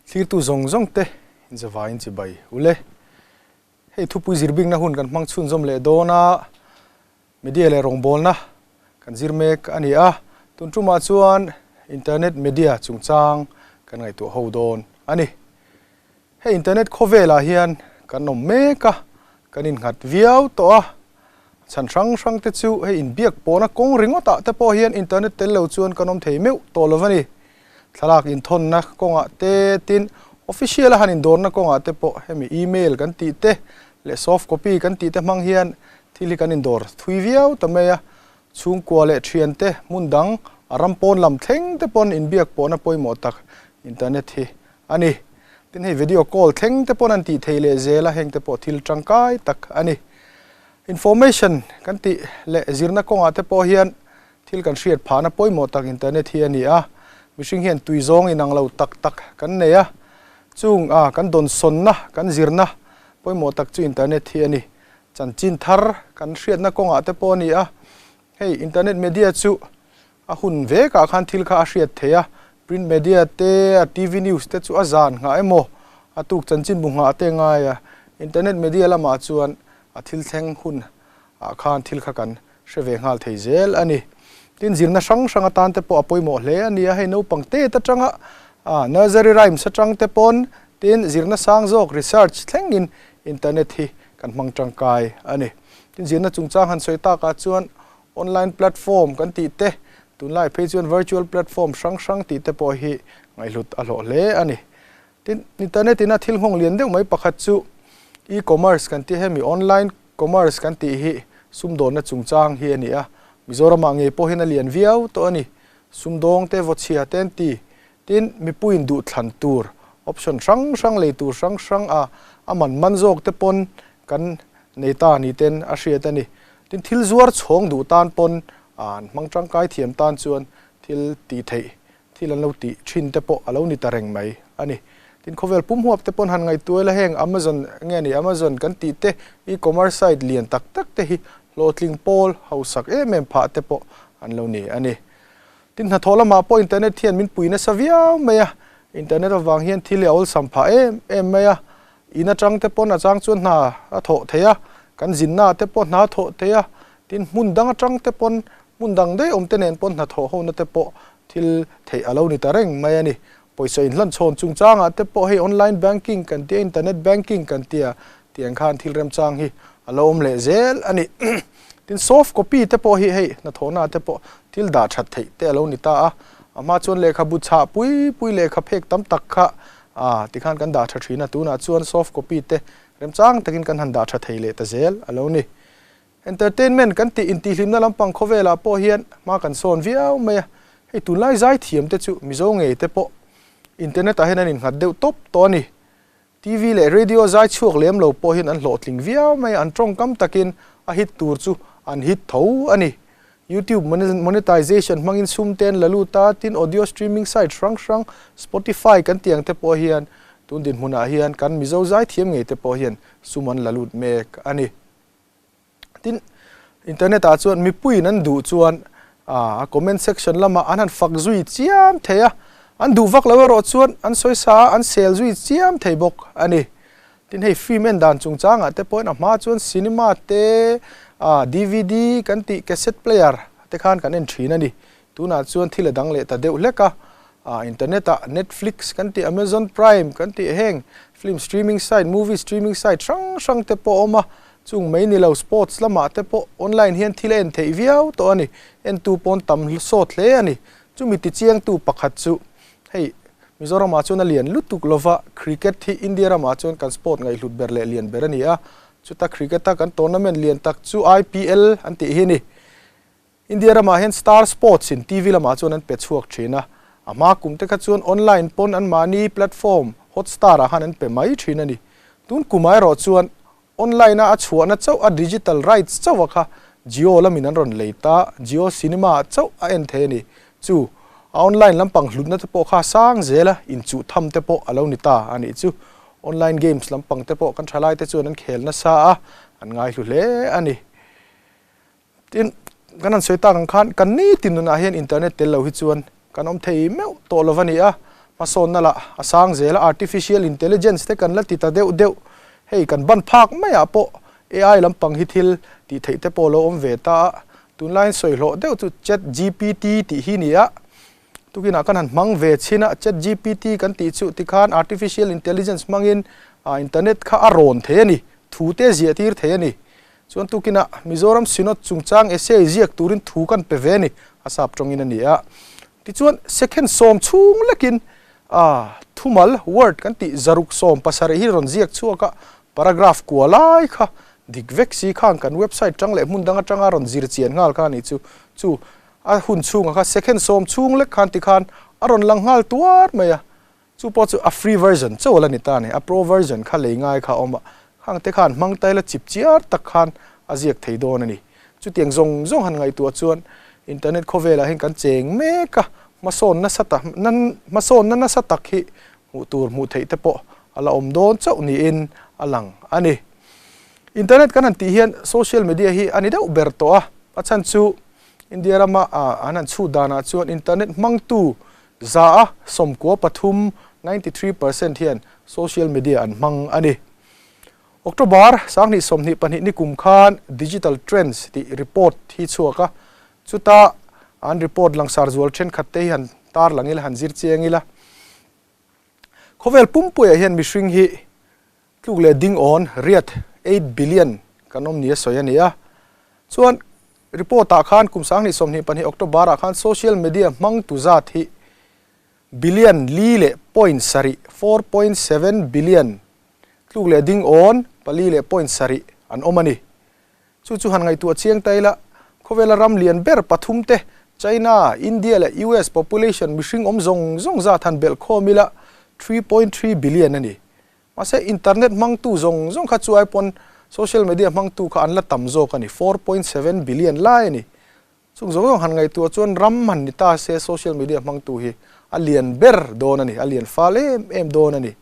Thlirtu zawng zawng te inzavaiin chibai ule. Hei thupui zirbikna hun kan hmang chhunzawm leh dawn a, media leh rawngbawlna kan zir mek a ni a, tun tumah chuan internet media chungchang kan ngaihtuah ho dawn a ni. Hei internet khawvelah hian kan awm mek a, kan innghat viau tawh a, chhan hrang hrang te chu hei inbiak pawhna kawng ringawt ah te pawh hian internet tel lo chuan kan awm thei meuh tawh lo a ni. Thlalak inthawnna kawngah te tin official a han indawrna kawngah te pawh hemi email kan tih te leh soft copy kan tih te hmang hian thil hi kan indawr thui viau ta mai a, chhungkua leh thian te hmun dang a ram pawn lam thleng te pawn inbiak pawhna pawimawh tak internet hi a ni. Tin hei video call thleng te pawn an tih theih leh zel a, heng te pawh thil tangkai tak a ni. Information kan tih leh zirna kawngah te pawh hian thil kan hriat phahna pawimawh tak internet hi a ni a. Mihring hian tui zawng inang lo tak tak kan nei a, chung a kan dawnsawnna kan zirna pawimawh tak chu internet hi a ni. Chanchin thar kan hriatna kawngah te pawh a ni a, hei internet media chu A hun vekah khan thil kha a hriat theih a, print media te, a TV news te chu a zan nghah emaw, a tuk chanchinbu nghah te ngai a, internet media lamah chuan a thil thleng hun ah khan thil kha kan hre ve nghal thei zel a ni. Tin, zirna hrang hrang atan te pawh a pawimawh hle a ni a, hei naupang tet atanga nursery rhymes atang te pawn tin zirna sang zawk research thlengin internet hi kan hmang tangkai a ni. Tin, zirna chungchang han sawi takah chuan Online platform kan tih te, tunlai phei chuan virtual platform hrang hrang tih te pawh hi ngaihhlut a hlawh hle a ni. Tin, internet ina thil nghawng lian deuh mai pakhat chu e-commerce kan tih hemi online commerce kan tih hi sumdawnna chungchang hi a ni a, Mizoramah ngei pawh hian a lian viau tawh a ni. Sumdawng te, vawchhia te an ti. Tin, mipuiin duhthlan tur option hrang hrang lei tur hrang hrang a a man man zawk te pawn kan nei ta ni ten a hriat a ni. Tin, thil zuar chhawng duh tan pawn an hmang tangkai thiam tan chuan thil tih theih, thil an lo tih thin te pawh a lo ni ta reng mai a ni. Tin, khawvel pum huap te pawn han ngaihtuai la heng Amazon nge ni Amazon kan tih te e-commerce site lian tak tak te hi hlawhtling pawl hausak em em phah te pawh an lo ni a ni. Tin, hnathawh lamah pawh internet hian min pui nasa viau mai a, internet avang hian thil hi a awlsam phah em em mai a, In atang te pawn a chang chuan hna a thawh theih a, kan zinna te pawh hna a thawh theih a, tin hmun dang atang te pawn hmun dang daih awm te nen pawn hna thawh hona te pawh thil theih a lo ni ta reng mai a ni. Pawisa inhlanchhawn chungchangah te pawh hei online banking kan tia, internet banking kan tia tih ang khan thil remchang hi a lo awm leh zel a ni. Tin soft copy te pawh hi hei hnathawhna te pawh thil dah that theih te a lo ni ta a, a hma chuan lehkhabu chhah pui pui lehkha phek tam tak kha A, tikhan kan dah tha thin a, tunah chuan soft copy te remchang takin kan han dah tha thei leh ta zel a lo ni. Entertainment kan tih intihhlimna lampang khawvelah pawh hian hma kan sawn viau mai a, hei tunlai zaithiam te chu Mizo ngei te pawh internet ah hian an innghat deuh tawp tawh a ni. TV leh radio zai chhuak lem lo pawh hian an hlawhtling viau mai a, an tawngkam takin a hit tur chu an hit tho a ni. YouTube monetization hmangin sum te an la lut a, tin audio streaming site hrang hrang Spotify kan tih ang te pawh hian tun dinhmunah hian kan Mizo zaithiam ngei te pawh hian sum an la lut mek a ni. Tin, internet ah chuan mipuiin an duh chuan a comment section lamah an han fak zui chiam thei a, an duh vak lo erawh chuan an sawi sa a, an sel zui chiam thei bawk a ni. Tin hei film en dan chungchangah te pawhin a hma chuan cinema te ah dvd kan tih cassette player te khan kan en thin a ni. Tunah chuan thil a dang leh ta deuh hlek a, ah internet ah Netflix kan tih Amazon Prime kan tih heng film streaming site movie streaming site hrang hrang te pawh a awm a, chung mai ni lo sports lamah te pawh online hian thil a en theih viau tawh a ni. Entu pawn tam sawt hle a ni. Chumi tichiangtu pakhat chu hei Mizoramah chuan a lian lutuk lova, cricket hi India ramah chuan kan sport ngaihhlut ber leh lian ber a ni a, chuta cricket a kan tournament lian tak chu IPL an tih hi a ni. India ramah hian Star Sports in TV lamah chuan an pe chhuak thin a, a hma kum te kha chuan online pawn anmahni platform Hotstar ah khan an pe mai thin a ni. Tun kumah erawh chuan Online a a chhuahna chauh a digital rights chauh a kha Jio lamin an rawn lei ta, Jio Cinema ah chauh a en thei a ni. Chu, a online lampang hlutna te pawh kha a sang zel a, inchuh tham te pawh a lo ni ta a nih chu. Online games lampang te pawh kan thalai te chuan an khel nasa a, an ngaihlu hle a ni. Tin, kan han sawi tak ang khan kan nitin nunah hian internet tel lo hi chuan kan awm thei meuh tawh lo a ni a. Hmasawnna lah a sang zel a, artificial intelligence te kan la ti ta deuh deuh. Hei kan ban phak maiah pawh AI lampang hi thil tih theih te pawh a lo awm ve ta a, tunlaiin sawi hlawh deuh chu chat GPT tih hi ni a, tukinah kan han hmang ve chhin a, chat GPT kan tih chu tikhan artificial intelligence hmangin internet kha a rawn thei a ni, thu te ziah tir thei a ni. Chuan tukinah Mizoram Synod chungchang essay ziak turin thu kan pe ve a ni, a sap tawngin a ni a. Tichuan second sawm chhung lekin thumal, word, kan tih zaruk 17 hi rawn ziak chhuak a, paragraph kua lai kha dik vek si khan kan website tang leh hmun dang atanga rawn zir chian nghal kha a nih chu. Chu a hun chhungah kha second sawm chhung lek khan tikhan a rawn lang nghal tuar mai a. Chu pawh chu a free version chawl a ni ta a ni. A pro version kha lei ngai kha a awm a, khang te khan hmang taila chip chiar tak khan a ziak thei dawn a ni. Chutiang zawng zawng han ngaihtuah chuan internet khawvelah hian kan cheng mek a, hmasawn nasa tak hmasawnna nasa tak hi hmuh tur hmuh theih te pawh a la awm dawn chauh niin a lang a ni. Internet kan han tih hian social media hi a ni deuh ber tawh a, a chhan chu India rama an han chhut danah chuan internet hmangtu 93%, 93%, hian social media an hmang a ni. October 2022 ni kum khan Digital Trends tih report hi chhuak a, chuta an report langsar zual thenkhat te hi han tarlang ila, han zir chiang ila. Khawvel pumpuiah hian mihring hi tluk leh ding awn riat, 8 billion, kan awm ni a sawi a ni a. Chuan report ah khan kum 2022 October ah khan social media hmang tu zat hi billion 4.7, 4.7 billion, tluk leh ding awn 4.7 an awm a ni. Chu chu han ngaihtuah chiang ta ila, khawvela ram lian ber pathum te China, India leh US population mihring awm zawng zawng zat han belh khawm ila 3.3 billion a ni. Mahse internet hmangtu zawng zawng kha chu ai pawn social media hmangtu kha an la tam zawk a ni, 4.7 billion lai a ni. Chung zawng zawng han ngaihtuah chuan ram han ni ta se social media hmangtu hi a lian ber dawn a ni, a lian fal em em dawn a ni.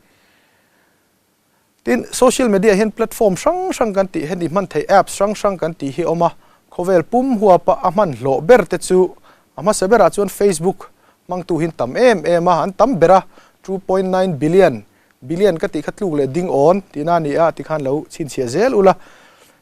Tin, social media hian platform hrang hrang kan tih heti hman theih apps hrang hrang kan tih hi awm a, khawvel pum huapa a hman hlawh ber te chu a hmasa berah chuan Facebook hmangtu hi an tam em em a, an tam ber a, 2.9 billion, billion ka tih kha tluk leh ding awn tihna a ni a, tikhan lo chhinchhiah zel ula.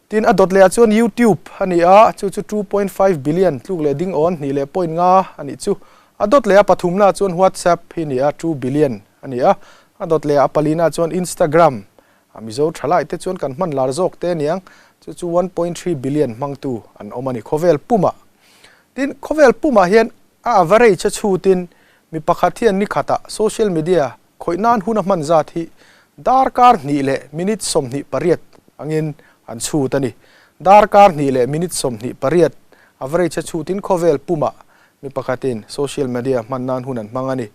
Tin, a dawt lehah chuan YouTube a ni a, chu chu 2.5 billion, tluk leh ding awn hnih leh point nga a nih chu. A dawt leh a pathumnaah chuan WhatsApp hi a ni a, 2 billion a ni a. A dawt leh a palinaah chuan Instagram, a Mizo thalai te chuan kan hman lar zawk te aniang, chu chu 1.3 billion hmangtu an awm a ni khawvel pumah. Tin, khawvel pumah hian a average a chhutin mi pakhat hian ni khatah social media khawih nan hun a hman zat hi darkar 2 leh minute 28 angin an chhut a ni. Darkar 2 leh minute 28 average a chhutin khawvel pumah mi pakhatin social media hman nan hun an hmang a ni.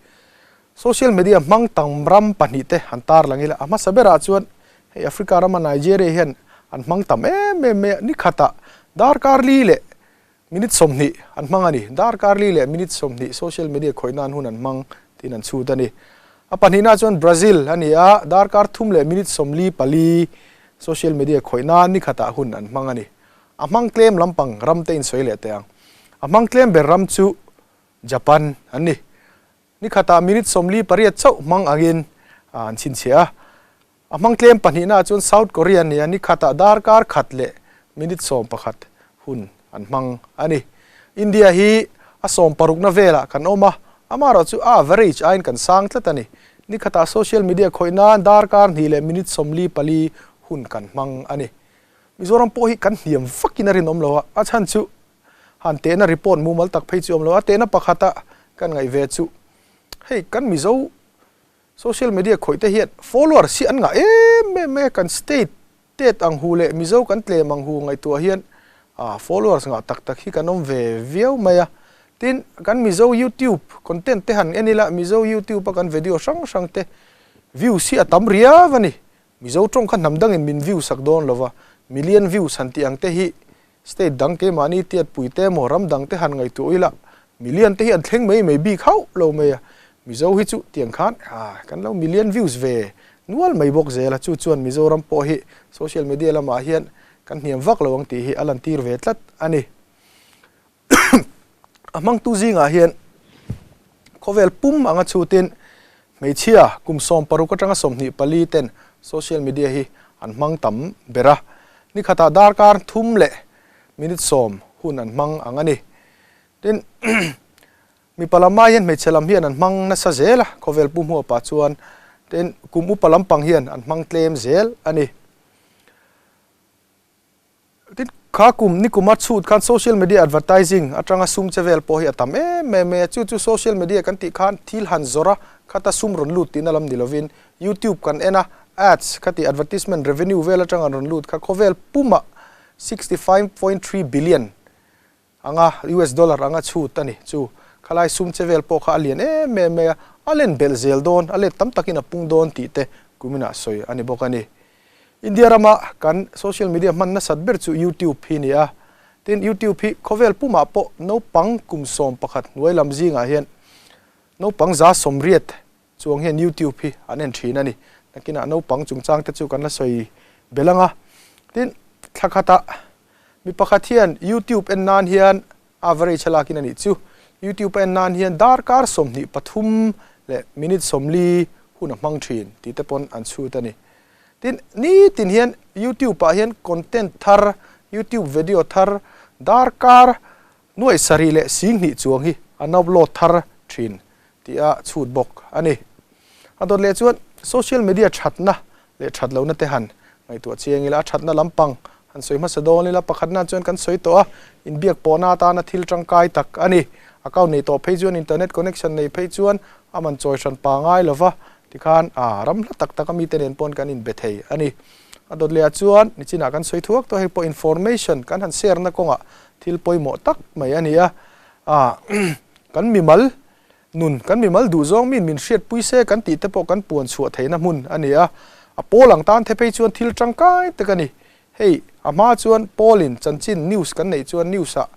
Social media hmang tam ram pahnih te han tar lang ila, a hmasa berah chuan hei Africa rama Nigeria hian an hmang tam em em mai a, ni khatah darkar 4 leh minute 20 an hmang a ni. Darkar 4 leh minute 20 social media khawih nan hun an hmang tiin an chhut a ni. A pahnihna chuan Brazil a ni a, darkar 3 leh minute 44 social media khawih nan ni khatah hun an hmang a ni. A hmang tlem lampang ram te insawi leh teh ang. A hmang tlem ber ram chu Japan an ni. Ni khatah minute 48 chauh hmang angin an chhinchhiah a. A hmang tlem pahnihna chuan South Korea an ni a, ni khatah darkar 1 leh minute 11 hun an hmang a ni. India hi a 60na velah kan awm a, amaherawh chu a average aiin kan sang tlat a ni. Ni khatah social media khawih nan darkar 2 leh minute 44 hun kan hmang a ni. Mizoram pawh hi kan hniam vakin a rinawm lo a, a chhan chu han tehna report mumal tak phei chu awm lo a, tehna pakhata kan ngaih ve chu hei kan Mizo social media khawih te hian followers hi an ngah em em mai a, kan state tet ang hu leh Mizo kan tlem ang hu ngaihtuah hian followers ngah tak tak hi kan awm ve viau mai a. Tin, kan Mizo YouTube content te han en ila, Mizo YouTube a kan video hrang hrang te views hi a tam riau a ni. Mizo tawng kha hnam dangin min view sak dawn lova, million views han tih ang te hi state dang keimahni tiatpui te emaw ram dang te han ngaihtuah ila million te hi an thleng mai mai bik hauh lo mai a. Mizo hi chu tiang khan kan lo million views ve nual mai bawk zel a, chu chuan Mizoram pawh hi social media lamah hian kan hniam vak lo ang tih hi a lantir ve tlat a ni. A hmangtu zingah hian khawvel pum anga chhutin Hmeichhia kum 16 atanga 24 ten social media hi an hmang tam ber a, ni khatah darkar thum leh minute 10 hun an hmang ang a ni. Tin, mipa lam ai hian hmeichhe lam hian an hmang nasa zel a, khawvel pum huapah chuan tin kum upa lampang hian an hmang tlem zel a ni. Tin, kha kum ni kuma chhut khan social media advertising atanga sum che vel pawh hi a tam em em mai a, chu chu social media kan tih khan thil han zawrh a, khata sum rawn lut tihna lam ni lovin YouTube kan en a, ads kha tih advertisement revenue vel atanga an rawn lut kha khawvel pumah 65.3 billion anga US dollar anga chhut a ni. Chu khalai sum che vel pawh kha a lian em em mai a, a len belh zel dawn, a let tam takin a pung dawn tih te kuminah sawi a ni bawk a ni. India rama kan social media hman nasat ber chu YouTube hi ni a, tin YouTube hi khawvel pumah pawh naupang kum 11 hnuai lam zingah hian naupang 180 chuang hian YouTube hi an en thin a ni. Nakinah naupang chungchang te chu kan la sawi belh ang a, tin thla khatah mi pakhat hian YouTube en nan hian average a lakin a nih chu. YouTube a en nan hian darkar 23 leh minute 40 hun a hmang thin tih te pawn an chhut a ni. Tin, ni tin hian YouTube ah hian content thar, YouTube video thar darkar nuai sarih leh 2000 chuang hi an upload thar thin tih a chhut bawk a ni. A dawt leh chuan social media thatna leh that lohna te han ngaihtuah chiang ila, a thatna lampang han sawi hmasa dawn ila, pakhatna chuan kan sawi tawh a, inbiak pawhna atana thil tangkai tak a ni. Account nei tawh phei chuan internet connection nei phei chuan a man chawi hran pa ngai lova, tikhan a ram hla tak tak a mite nen pawn kan inbe thei a ni. A dawt lehah chuan nichinah kan sawi thuak tawh hei pawh information kan han share na kawngah thil pawimawh tak mai a ni a, kan mimal nun, kan mimal duh zawng min min hriatpui se kan tih te pawh kan puan chhuah theihna hmun a ni a, a pawl ang tan the phei chuan thil tangkai tak a ni. Hei, a hma chuan pawlin chanchin news kan neih chuan news ah,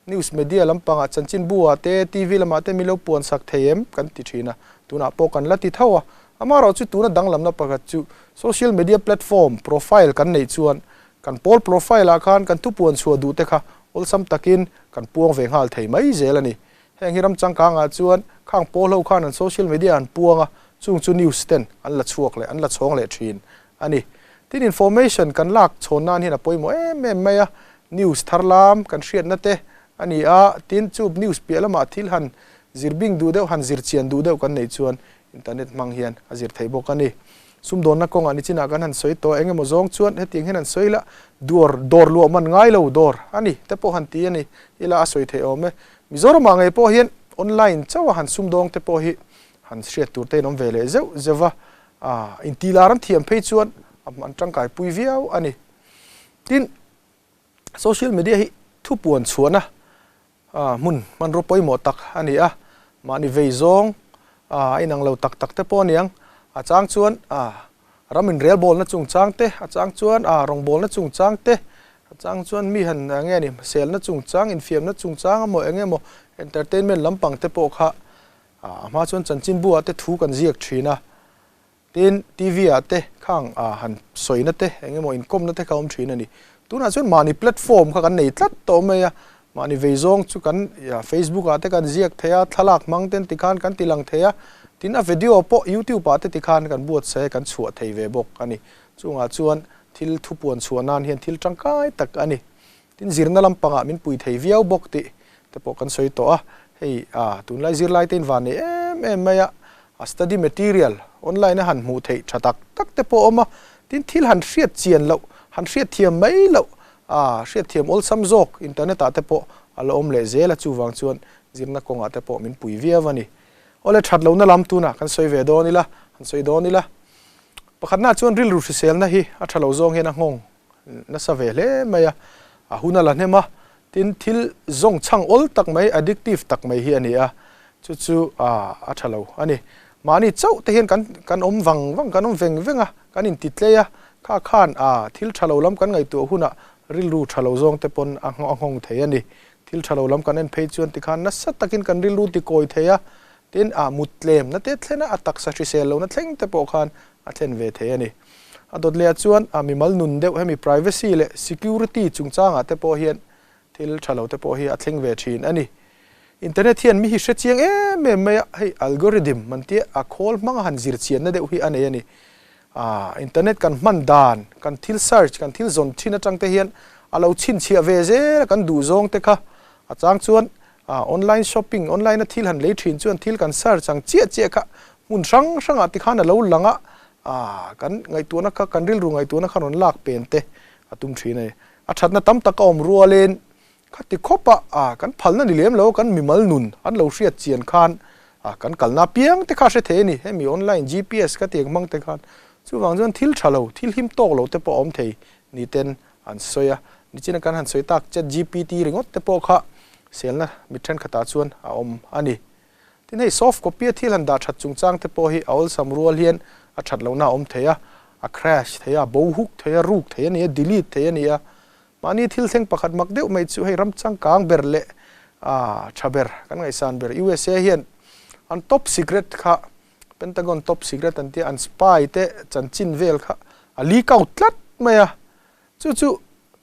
news media lampangah chanchin bu ah te, TV lamah te min lo puan sak thei em kan ti thin a, tunah pawh kan la ti tho a. Amaherawh chu tuna danglamna pakhat chu social media platform profile kan neih chuan kan pawl profile ah khan kan thupuan chhuah duh te kha awlsam takin kan puang ve nghal thei mai zel a ni. Heng hi ram changkangah chuan khang pawl ho khan an social media an puang a, chung chu news ten an la chhuak leh an la chhawng leh thin a ni. Tin information kan lak chhawn nan hian a pawimawh em em mai a, news thar lam kan hriatna te a ni a, tin chu news piah lamah thil han zir bing duh deuh han zir chian duh deuh kan neih chuan internet hmang hian a zir thei bawk a ni. Sumdawnna kawngah nichinah kan han sawi tawh eng emaw zawng chuan hetiang hian han sawi la, dawr dawr luah man ngai lo dawr a ni te pawh han ti a ni ila a sawi theih awm e. Mizoramah ngei pawh hian online chauha han sumdawng te pawh hi han hriat tur te in awm ve leh zeuh zeuh va, intilar an thiam phei chuan an tangkai pui viau a ni. Tin, social media hi thupuan chhuahna hmun hmanraw pawimawh tak a ni a, mahni vei zawng a inang lo tak tak te pawh a ni ang. A chang chuan ram inrelbawlna chungchang te, a chang chuan rawngbawlna chungchang te, a chang chuan mi han enge ni hmaselna chungchang, infiamna chungchang emaw eng emaw entertainment lampang te pawh kha a hma chuan chanchinbu ah te thu kan ziak thin a. Tin, TV ah te khang han sawina te eng emaw inkawmna te kha awm thin a ni. Tunah chuan mahni platform kha kan nei tlat tawh mai a, mahni vei zawng chu kan Facebook ah te kan ziak thei a, thlalak hmang ten tikhan kan ti lang thei a, tin a video pawh YouTube ah te tikhan kan buatsaih a kan chhuah thei ve bawk a ni. Chungah chuan thil thupuan chhuah nan hian thil tangkai tak a ni. Tin zirna lampangah min pui thei viau bawk tih te pawh kan sawi tawh a, hei tunlai zirlai te in van nei em em mai a, a study material online a han hmuh theih tha tak tak te pawh a awm a, tin thil han hriat chian loh, han hriat thiam mai loh, hriat thiam awlsam zawk internet ah te pawh a la awm leh zel a, chuvang chuan zirna kawngah te pawh min pui viau a ni. Awle that lohna lam tunah kan sawi ve dawn ila, han sawi dawn ila, pakhatnaah chuan rilru hriselna hi a tha lo zawng hian a nghawng nasa ve hle mai a, a hun a la hnem a, tin thil zawng chhang awl tak mai, addictive tak mai hi a ni a, chu chu a tha lo a ni. Mahni chauh te hian kan kan awm vang vang, kan awm veng veng a, kan inti tlei a, kha khan thil tha lo lam kan ngaihtuah hunah rilru tha lo zawng te pawn a nghawng thei a ni. Thil tha lo lam kan en phei chuan tikhan nasa takin kan rilru ti kawi thei a, tin mut tlem na te thlen a, a taksa hrisel lohna thleng te pawh khan a thlen ve thei a ni. A dawt leh ah chuan mimal nun deuh hemi privacy leh security chungchangah te pawh hian thil tha lo te pawh hi a thleng ve thin a ni. Internet hian mi hi hre chiang em em mai a, hei algorithm an tia a khawl hmanga han zir chianna deuh hi a nei a ni. Aaa internet kan hman dan, kan thil search, kan thil zawn thin atang te hian a lo chhinchhiah ve zel a kan duh zawng te kha a chang chuan aaa online shopping, online a thil han lei thin chuan thil kan search ang chiah chiah kha hmun hrang hrangah tikhan a lo lang a, aaa kan ngaihtuahna kha kan rilru ngaihtuahna kha rawn lak pen te a tum thin a ni. A thatna tam tak a awm rualin Khati khawpa kan phalna ni lem lo kan mimal nun an lo hriat chian khan kan kalna piang te kha hre thei a ni. Hemi online GPS ka tiang hmang te khan chuvang chuan thil tha lo, thil him tawk lo te pawh a awm thei ni ten an sawi a. Nichina kan han sawi tak chat GPT ringawt te pawh kha selna mit thenkhatah chuan a awm a ni. Tin hei soft copy a thil han dah that chungchang te pawh hi a awlsam rual hian a that lohna a awm thei a, a crash thei a, bo huk thei a, ruk thei a ni a, delete thei a ni a. Mahni thil thleng pakhat mak deuh mai chu hei ram changkang ber leh tha ber kan ngaihsan ber USA hian an top secret kha Pentagon top secret an tia an spy te chanchin vel kha a leak out tlat mai a, chu chu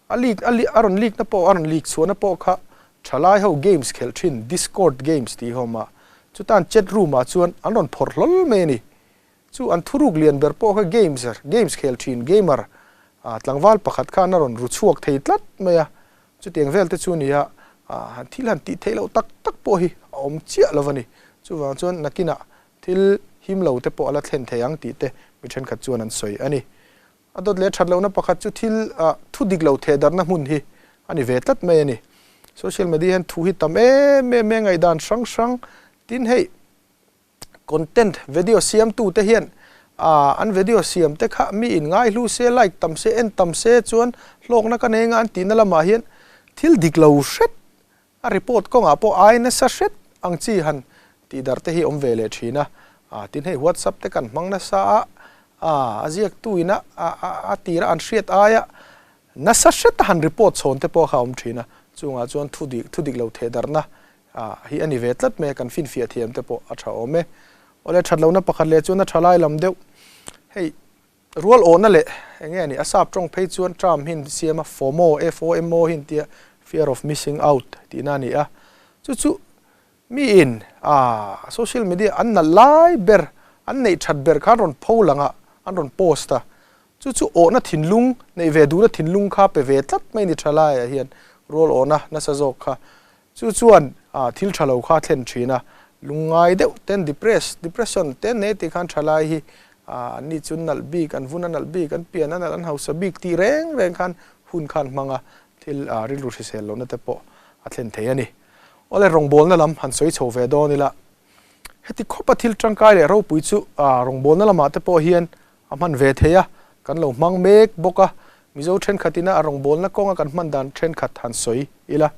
a leak a a rawn leak na pawh a rawn leak chhuahna pawh kha thalai ho games khelh thin Discord games tih ho awm a, chutan chat room ah chuan an rawn phawrh hlawl mai a ni. Chu an thuruk lian ber pawh kha games games khel thin gamer tlangval pakhat khan a rawn ru chhuak thei tlat mai a, chutiang vel te chu nia han thil han tih theih loh tak tak pawh hi a awm chiah lo a ni. Chuvang chuan nakinah thil him lo te pawh a la thlen thei ang tih te mi thenkhat chuan an sawi a ni. A dawt leh that lohna pakhat chu thil thu dik lo theh darhna hmun hi a ni ve tlat mai a ni. Social media hian thu hi tam em em mai a ngaihdan hrang hrang tin hei Content video siam tu te hian an video siam te kha mi in ngai hlu se, like tam se, en tam se chuan hlawkna ka nei anga an tihna lamah hian thil dik lo hret a report kawngah pawh ai nasa hret ang chi han tih darh te hi awm ve leh thin a. Tin hei WhatsApp te kan hmang nasa a, a ziaktu ina a tira an hriat aia nasa hret a han report chhawn te pawh kha a awm thin a, chungah chuan thu dik lo theh darhna Ah, hi a ni ve tlat mai a, kan finfiah thiam te pawh a tha awm e. Awle, that lohna pakhat leh chuan a tha lai lam deuh. Hei, rual awhna leh eng nge a nih, a sap tawng phei chuan term hi an siam a, FOMO, F-O-M-O hi an tia, fear of missing out tihna a ni a. Chu chu miin ah social media an nalh lai ber, an neih that ber khan rawn pho lang a, an rawn post a. Chu chu awhna thinlung, neih ve duhna thinlung kha pe ve tlat mai ni tha laiah hian rual awhna nasa zawk kha Chu chuan thil tha lo kha a thlen thin a, lungngai deuh ten depress, depression, te an nei tih khan tha lai hi an ni chu nalh bik, an vun a nalh bik, an pian a nalh, an hausa bik tih reng reng khan hun khan hmang a, thil rilru hrisel lohna te pawh a thlen thei a ni. Awle rawngbawlna lam han sawi chho ve dawn ila, heti khawpa thil tangkai leh ropui chu rawngbawlna lamah te pawh hian a hman ve thei a, kan lo hmang mek bawk a, Mizo thenkhatina a rawngbawlna kawnga kan hman dan thenkhat han sawi ila.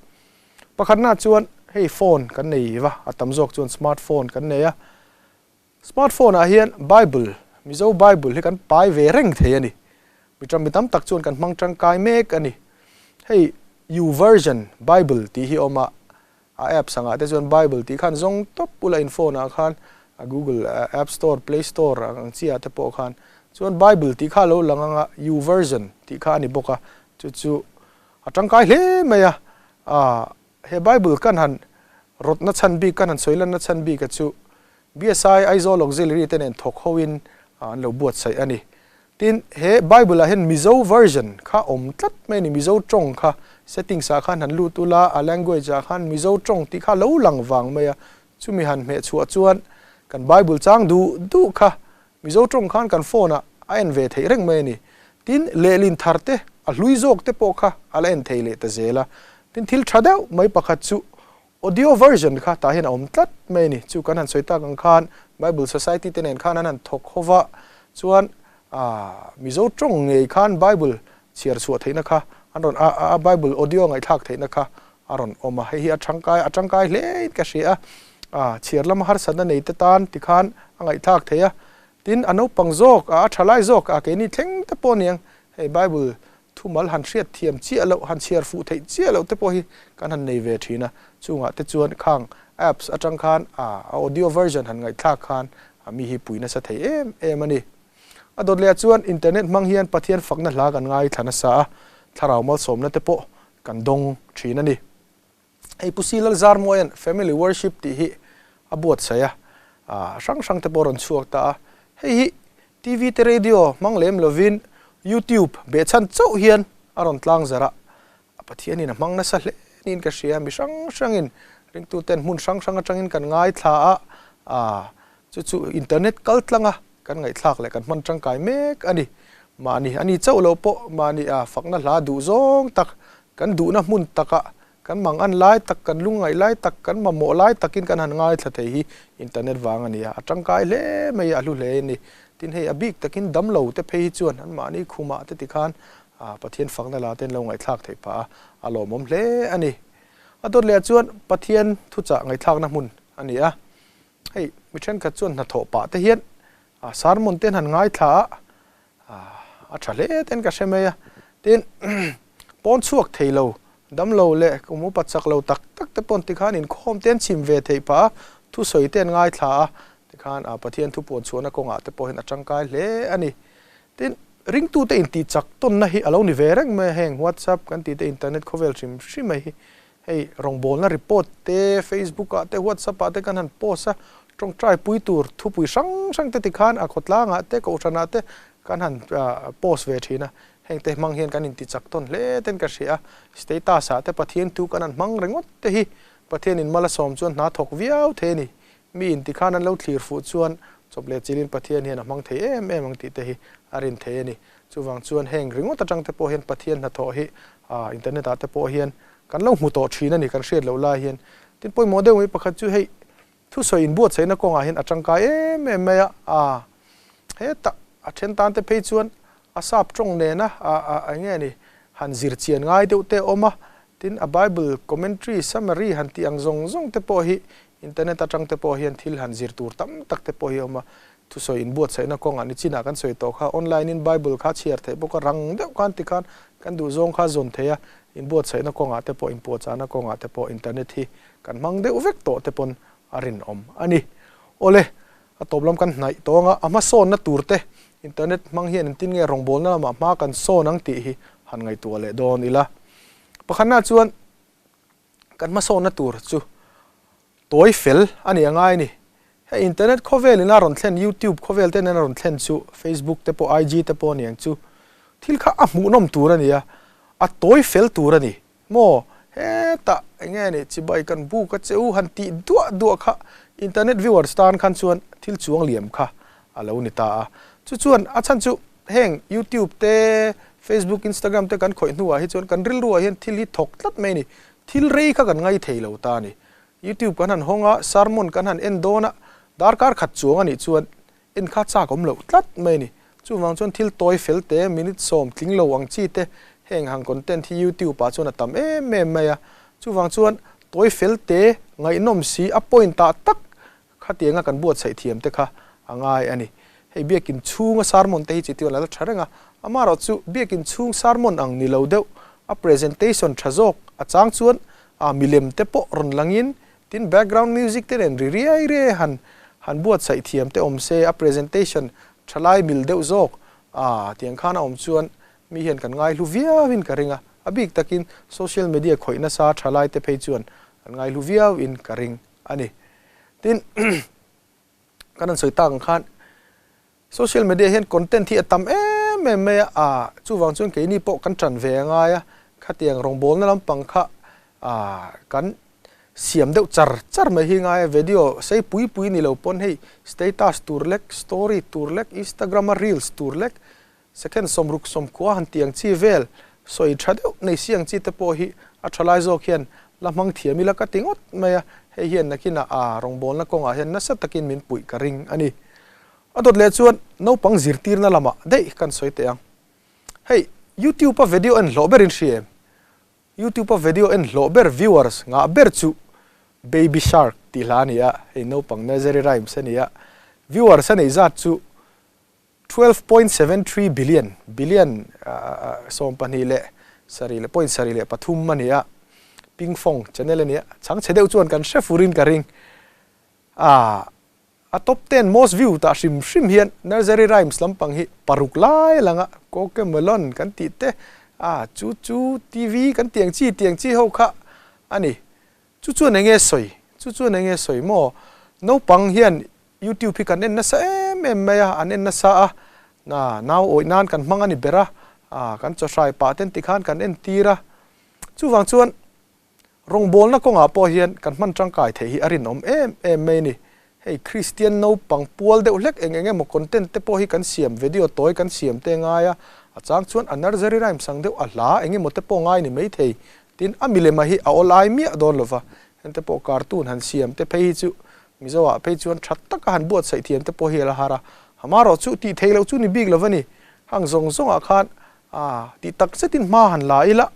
Pakhatna chuan hei phone kan nei va, a tam zawk chuan smart phone kan nei a. Smart phone ah hian Bible, Mizo Bible hi kan pai ve reng thei a ni. Mi tam mi tam tak chuan kan hmang tangkai mek a ni. Hei YouVersion Bible tih hi a awm a, a apps angah te chuan Bible tih khan zawng tawp ula in phone ah khan Google App Store, Play Store ang chi ah te pawh khan chuan Bible tih kha a lo lang ang a, YouVersion tih kha a ni bawk a, chu chu A tangkai hle mai a, aah he Bible kan han rawtna chhan bik, kan han sawi lanna chhan bik a chu BSI Aizawl Auxiliary te nen thawk ho in an lo buatsaih a ni. Tin, he Bible ah hian Mizo version kha awm tlat mai a ni, Mizo tawng kha settings ah khan han lut ula, a language ah khan Mizo tawng tih kha a lo lang vang mai a, chumi han hmeh chhuah chuan kan Bible chang duh duh kha Mizo tawng khan kan phone ah a en ve theih reng mai a ni. Tin, lehlin thar te, a hlui zawk te pawh kha a la en thei leh ta zel a. Tin, thil tha deuh mai pakhat chu audio version kha tah hian a awm tlat mai a ni. Chu kan han sawi tak ang khan Bible Society te nen khan an han thawk ho va, chuan aah Mizo tawng ngei khan Bible chhiar chhuah theihna kha an rawn a a Bible audio ngaihthlak theihna kha a rawn awm a. Hei hi a tangkai a tangkai hle in ka hria a, aah chhiar lama harsatna nei te tan tikhan a ngaihthlak theih a. Tin, a naupang zawk, a tha lai zawk, a keini thleng te pawh aniang, hei Bible thumal han hriat thiam chiah loh, han chhiar fuh theih chiah loh te pawh hi kan han nei ve thin a. Chungah te chuan khang apps atang khan a audio version han ngaihthlak khan a mi hi pui nasa thei em em a ni. A dawt leh ah chuan internet hmang hian Pathian fakna hla kan ngaithla nasa a, thlarau malsawmna te pawh kan dawng thin a ni. Hei Pu Si Lalzarmuaia'n Family Worship tih hi a buatsaih a, hrang hrang te pawh a rawn chhuak ta a. Hei hi TV te radio hmang lem lovin YouTube behchhan chauh hian a rawn tlang zarh a, Pathianin a hmang nasa hle niin ka hria. Mi hrang hrangin ringtuten hmun hrang hrang atangin kan ngaithla a, chu chu internet kal tlanga kan ngaihthlak leh kan hman tangkai mek a ni. Mahni a ni chauh lo pawh mahni a fakna hla duh zawng tak, kan duhna hmun takah, kan mang an lai tak, kan lungngaih lai tak, kan mamawh lai takin kan han ngaithla thei hi internet vang a ni a, a tangkai hle mai a, a hlu hle a ni. Tin hei a bik takin damlo te phei hi chuan an mahni khumah te tikhan Pathian fakna la ten lo ngaihthlak theih phah a, a lawmawm hle a ni. A dawt leh ah chuan Pathian thuchah ngaihthlakna hmun a ni a. Hei mi thenkhat chuan hnathawh pah te hian sermon te an han ngaithla a, a tha hle ten ka hre mai a. Tin, pawn chhuak thei lo, damlo leh kum upa chak lo tak tak te pawn tikhan inkhawm te an chim ve theih phah a, thusawi te an ngaithla a, tikhan Pathian thu puan chhuahna kawngah te pawh hian a tangkai hle a ni. Tin, ringtute intih chak tawnna hi a lo ni ve reng mai a, heng WhatsApp kan tih te internet khawvel hrim hrim mai hi Hei rawngbawlna report te, Facebook ah te, WhatsApp ah te kan han post a, tawngtai pui tur thupui hrang hrang te tikhan a khawtlang ah te, kohhran ah te kan han post ve thin a, heng te hmang hian kan inti chak tawn hle ten ka hria a, status ah te Pathian thu kan han hmang ringawt te hi Pathian in mal a sawm chuan hna thawk viau thei a ni, mi in tikhan an lo thlir fuh chuan chawp leh chilin Pathian hian a hmang thei em em ang tih te hi a rin thei a ni. Chuvang chuan heng ringawt atang te pawh hian Pathian hnathawh hi internet ah te pawh hian kan lo hmu tawh thin a ni, kan hriat loh lai hian. Tin pawimawh deuh mai pakhat chu hei thusawi inbuatsaihna kawngah hian a tangkai em em mai a, a hetah a then tan te phei chuan a sap tawng nena a eng nge ni han zir chian ngai deuh te a awm a, tin a Bible commentary summary han tih ang zawng zawng te pawh hi internet atang te pawh hian thil han zir tur tam tak te pawh hi a awm a. Thusawi inbuatsaihna kawngah nichinah kan sawi tawh kha, online in Bible kha chhiar theih bawk a, rang deuh khan tikhan kan duhzawng kha zawn theih a, inbuatsaihna kawngah te pawh, inpuahchahna kawngah te pawh internet hi kan hmang deuh vek tawh te pawn a rinawm a ni. Awle, a tawp lam kan hnaih tawng a, a hmasawnna tur te internet hmang hian engtin nge rawngbawlna lamah hma kan sawn ang tih hi han ngaihtuah leh dawn ila. Pakhatna chuan kan hmasawnna tur chu Tawi fel a nih a ngai a ni. Hei internet khawvel in a rawn thlen, YouTube khawvel te nen a rawn thlen chu Facebook te pawh IG te pawh a ni ang chu. Thil kha a hmuhnawm tur a ni a, a tawi fel tur a ni. Maw? Hetah eng nge ni chibai kan buk a che u han tih duah duah kha internet viewers tan khan chuan thil chuang liam kha a lo ni ta a. Chu chuan a chhan chu heng YouTube te, Facebook, Instagram te kan khawih hnuah hi chuan kan rilruah hian thil hi thawk tlat mai a ni. Thil rei kha kan ngai thei lo ta a ni. YouTube kan han hawng a, sermon kan han en dawn a, darkar khat chuang a nih chuan en kha chak awm loh tlat mai a ni. Chuvang chuan thil tawi fel te, minute sawm tling lo ang chi te heng hang content hi YouTube ah chuan a tam em em mai a. Chuvang chuan tawi fel te, ngaihnawm si, a point ah tak Khatianga kan buatsaih thiam te kha a ngai a ni. Hei biakin chhunga sermon te hi chi tichuan a la tha reng a, amaherawh chu biakin chhung sermon ang ni lo deuh, a presentation tha zawk a chang chuan a milem te pawh rawn langin tin background music te nen ri riai riai han han buatsaih thiam te awm se, a presentation tha lai mil deuh zawk a tiang khan a awm chuan mi hian kan ngaihlu viauin ka ring a, a bik takin social media khawih nasa tha lai te phei chuan an ngaihlu viauin ka ring a ni. Tin, kan han sawi tak ang khan social media hian content hi a tam em em mai a, ah chuvang chuan keini pawh kan tan ve a ngai a, khatiang rawngbawlna lampang kha ah kan siam deuh char char mai hi ngai a, video sei pui pui ni lo pawn hei status tur lek, story tur lek, Instagram a reels tur lek, Second sawmruk sawmkhua han tih ang chi vel sawi tha deuh nei si ang chi te pawh hi a tha lai zawk hian la hmang thiam ila ka ti ngawt mai a, hei hian nakinah a rawngbawlna kawngah hian nasa takin min puih ka ring a ni. A dawt leh chuan naupang zirtirna lamah daih kan sawi teh ang. Hei YouTube a video en hlawh berin hria em? YouTube a video en hlawh ber viewers ngah ber chu Baby Shark tih hla a ni a, hei naupang nursery rhymes a ni a, viewers a neih zat chu 12.73 billion, billion 12 leh sarih leh point sarih leh pathum a ni a, Pingfong channel a ni a, chhangchhe deuh chuan kan hre furin ka ring. A a top ten most view tah hrim hrim hian nursery rhymes lampang hi paruk lai a lang a, Cocomelon kan tih te, a chu chu TV kan tih ang chi tih ang chi ho kha a ni. Chu chuan eng nge sawi? Chu chuan eng nge sawi maw? Naupang hian YouTube hi kan en nasa em em mai a, an en nasa a, na nau awih nan kan hmang a ni ber a, ah kan chawhrai pah ten tikhan kan en tir a. Chuvang chuan rawngbawlna kawngah pawh hian kan hman tangkai theih hi a rinawm em em mai a ni. Hei Kristian naupang pual deuh hlek eng eng emaw content te pawh hi kan siam, video tawi kan siam te ngai a, a chang chuan a nursery rhyme sang deuh a hla eng emaw te pawh ngai ni maithei. Tin, a milema hi a awlai miah dawn lova, hengte pawh cartoon han siam te phei hi chu Mizoah phei chuan tha taka han buatsaih thiam te pawh hi a la har a, amaherawh chu tih theih loh chu ni bik lo a ni. Hang zawng zawngah khan tih tak zetin hma han la ila,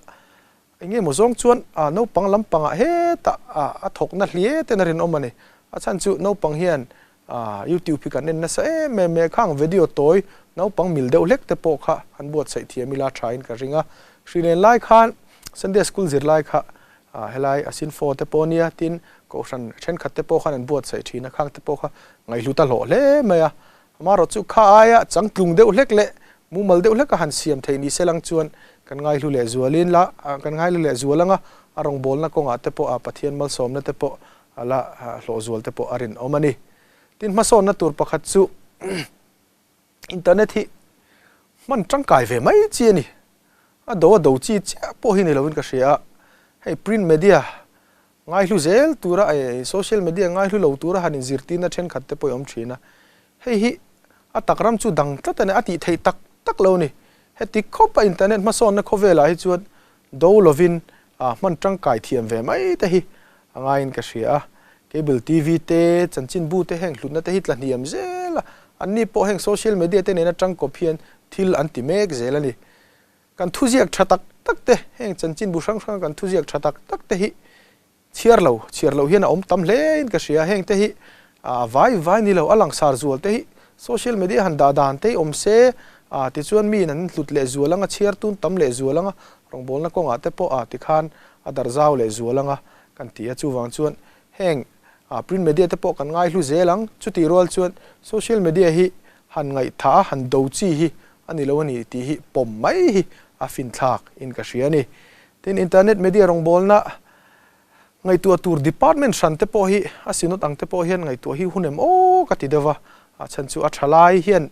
eng nge maw zawng chuan naupang lampangah hetah a thawkna hliai ten a rinawm a ni. A chhan chu naupang hian YouTube hi kan en nasa em em mai a, khang video tawi naupang mil deuh hlek te pawh kha han buatsaih thiam ila thain ka ring a. Hrilen lai khan Sunday School zirlai kha Helai a sinfo te pawh nia tin kohhran thenkhat te pawh khan an buatsaih thin a, khang te pawh kha ngaihhlut a hlawh hle mai a. Amaherawh chu kha aia changtlung deuh hlek leh mumal deuh hleka han siam theih ni se lang chuan kan ngaihlu leh zualin la kan ngaihlu leh zual anga a rawngbawlna kawngah te pawh a Pathian malsawmna te pawh a la hlawh zual te pawh a rinawm a ni. Tin hmasawnna tur pakhat chu Internet hi hman tangkai ve mai chi a ni. A do a do chi chiah pawh hi ni loin ka hria a. Hei print media ngaihlu zel tura eh social media ngaihlu lo tura han inzirtirna thenkhat te pawh i awm thin a. Hei hi a tak ram chu dang tlat a ni, a tih theih tak tak lo a ni. Heti khawpa internet hmasawnna khawvelah hi chuan do lovin hman tangkai thiam ve mai te hi a ngaiin ka hria a. Cable TV te, chanchinbu te heng hlutna te hi tla hniam zel a, anni pawh heng social media te nena tangkawp hian thil an ti mek zel a ni. Kan thuziak tha tak tak te, heng chanchinbu hrang hranga kan thuziak tha tak tak te hi Chhiar lo, chhiar loh hian a awm tam hle in ka hria, heng te hi a vai vai ni lo, a langsar zual te hi social media han dah dan te hi awm se, a tichuan miin an hlut leh zual anga chhiar tun tam leh zual anga rawngbawlna kawngah te pawh a tikhan a darh zau leh zual anga kan ti a, chuvang chuan heng print media te pawh kan ngaihlu zel ang, chutih rual chuan social media hi han ngaihtha a han do chi hi a ni lo a ni tih hi pawm mai hi a finthlak in ka hria a ni. Tin, internet media rawngbawlna ngaihtuah tur department hran te pawh hi a synod ang te pawh hian ngaihtuah hi hun em aw ka ti deuh a, a chhan chu a tha lai hian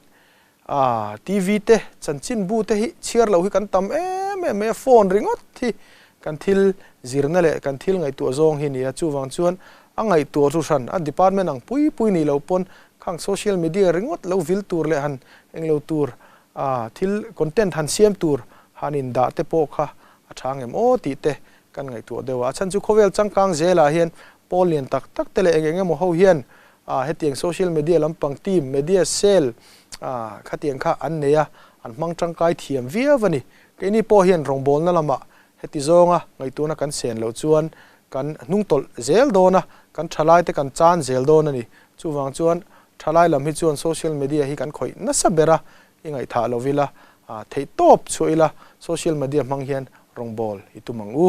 TV te chanchinbu te hi chhiar loh hi kan tam em em mai a, phone ringawt hi kan thil zirna leh kan thil ngaihtuah zawng hi a ni a, chuvang chuan a ngaihtuah thu hran a department ang pui pui nih loh pawn khang social media ringawt lo vil tur leh han englo tur thil content han siam tur han indah te pawh kha a tha ngem aw tih te kan ngaihtuah deuh a. A chhan chu khawvel changkang zelah hian pawl lian tak tak te leh eng eng emaw ho hian hetiang social media lampang team, media cell khatiang kha an nei a, an hmang tangkai thiam viau a ni. Keini pawh hian rawngbawlna lamah heti zawnga ngaihtuahna kan sen loh chuan kan hnungtawlh zel dawn a, kan thalaite kan chan zel dawn a ni. Chuvang chuan thalai lam hi chuan social media hi kan khawih nasa ber a, I ngaihthah lo ila, theih tawp chhuah ila social media hmang hian rawngbâwl i tum ang u.